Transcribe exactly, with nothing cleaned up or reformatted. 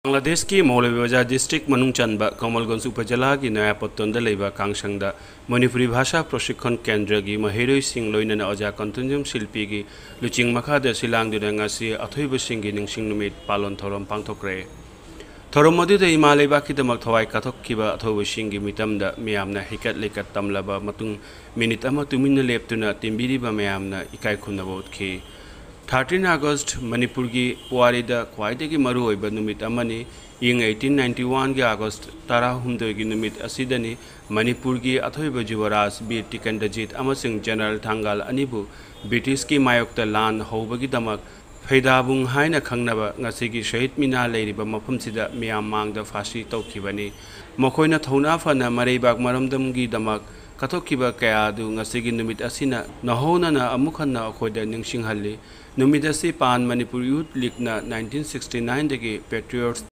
ꯕꯪꯒ꯭ꯂꯥꯗꯦꯁꯀꯤ ꯃꯧꯂꯚꯤꯕꯥꯖꯥꯔ ꯗꯤꯁꯇ꯭ꯔꯤꯛ ꯃꯅꯨꯡ ꯆꯟꯕ ꯀꯃꯜꯒꯟꯖ ꯎꯄꯖꯤꯂꯥꯒꯤ ꯅꯌꯥꯄꯠꯇꯣꯟꯗ ꯂꯩꯕ ꯀꯥꯡꯁꯪꯗ ꯃꯅꯤꯄꯨꯔꯤ ꯚꯥꯁꯥ ꯄ꯭ꯔꯣꯁꯤꯛꯈꯣꯟ ꯀꯦꯟꯗ꯭ꯔꯒꯤ ꯃꯍꯩꯔꯣꯏꯁꯤꯡ ꯂꯣꯏꯅꯅ ꯑꯣꯖꯥ ꯀꯟꯇꯨꯟꯖꯝ ꯁꯤꯜꯄꯤꯒꯤ ꯂꯨꯆꯤꯡ ꯃꯈꯥꯗ ꯁꯤꯜ ꯂꯥꯡꯗꯨꯅ ꯉꯁꯤ ꯑꯊꯣꯏꯕꯁꯤꯡꯒꯤ ꯅꯤꯡꯁꯤꯡ ꯅꯨꯃꯤꯠ ꯄꯥꯂꯣꯟ ꯊꯧꯔꯝ ꯄꯥꯡꯊꯣꯛꯈ꯭ꯔꯦ꯫ ꯊꯧꯔꯝ ꯑꯗꯨꯗ ꯏꯃꯥ ꯂꯩꯕꯥꯛꯀꯤꯗꯃꯛ ꯊꯋꯥꯏ ꯀꯠꯊꯣꯛꯈꯤꯕ ꯑꯊꯧꯕꯁꯤꯡꯒꯤ ꯃꯤꯇꯝꯗ ꯃꯤꯌꯥꯝꯅ ꯍꯩꯀꯠ ꯂꯩꯀꯠ ꯇꯝꯂꯕ ꯃꯇꯨꯡ ꯃꯤꯅꯤꯠ ꯑꯃ ꯇꯨꯃꯤꯟꯅ ꯂꯦꯞꯇꯨꯅ ꯇꯤꯟꯕꯤꯔꯤꯕ ꯃꯌꯥꯝꯅ ꯏꯀꯥꯏ ꯈꯨꯝꯅꯕ ꯎꯠꯈꯤ꯫ Thirteen August ꯃꯅꯤꯄꯨꯔꯒꯤ ꯄꯨꯋꯥꯔꯤꯗ ꯈ꯭ꯋꯥꯏꯗꯒꯤ ꯃꯔꯨꯑꯣꯏꯕ ꯅꯨꯃꯤꯠ ꯑꯃꯅꯤ꯫ ꯏꯪ eighteen ninety oneꯒꯤ August ꯇꯔꯥꯍꯨꯝꯗꯣꯏꯒꯤ ꯅꯨꯃꯤꯠ ꯑꯁꯤꯗꯅꯤ ꯃꯅꯤꯄꯨꯔꯒꯤ ꯑꯊꯣꯏꯕ ꯖꯨꯕꯔꯥꯖ ꯕꯤꯔ ꯇꯤꯀꯦꯟꯗ꯭ꯔꯖꯤꯠ ꯑꯃꯁꯨꯡ ꯖꯦꯅꯔꯦꯜ ꯊꯪꯒꯥꯜ ꯑꯅꯤꯕꯨ ꯕ꯭ꯔꯤꯇꯤꯁꯀꯤ ꯃꯥꯌꯣꯛꯇ ꯂꯥꯟ ꯍꯧꯕꯒꯤꯗꯃꯛ ꯐꯩꯗꯥꯕꯨꯡ ꯍꯥꯏꯅ ꯈꯪꯅꯕ ꯉꯁꯤꯒꯤ ꯁꯍꯤꯗ ꯃꯤꯅꯥ ꯂꯩꯔꯤꯕ ꯃꯐꯝꯁꯤꯗ ꯃꯤꯌꯥꯝ ꯃꯥꯡꯗ ꯐꯥꯁꯤ ꯇꯧꯈꯤꯕꯅꯤ꯫ ꯃꯈꯣꯏꯅ ꯊꯧꯅꯥ ꯐꯅ ꯃꯔꯩꯕꯥꯛ ꯃꯔꯝꯗꯝꯒꯤꯗꯃꯛ ꯀꯠꯊꯣꯛꯈꯤꯕ ꯀꯌꯥ ꯑꯗꯨ ꯉꯁꯤꯒꯤ ꯅꯨꯃꯤꯠ ꯑꯁꯤꯅ ꯅꯧꯍꯧꯅꯅ ꯑꯃꯨꯛ ꯍꯟꯅ ꯑꯩꯈꯣꯏꯗ ꯅꯤꯡꯁꯤꯡꯍꯜꯂꯤ꯫ ꯅꯨꯃꯤꯠ ꯑꯁꯤ ꯄꯥꯟ ꯃꯅꯤꯄꯨꯔ ꯌꯨꯊ ꯂꯤꯒꯅ nineteen sixty nineꯗꯒꯤ Patriots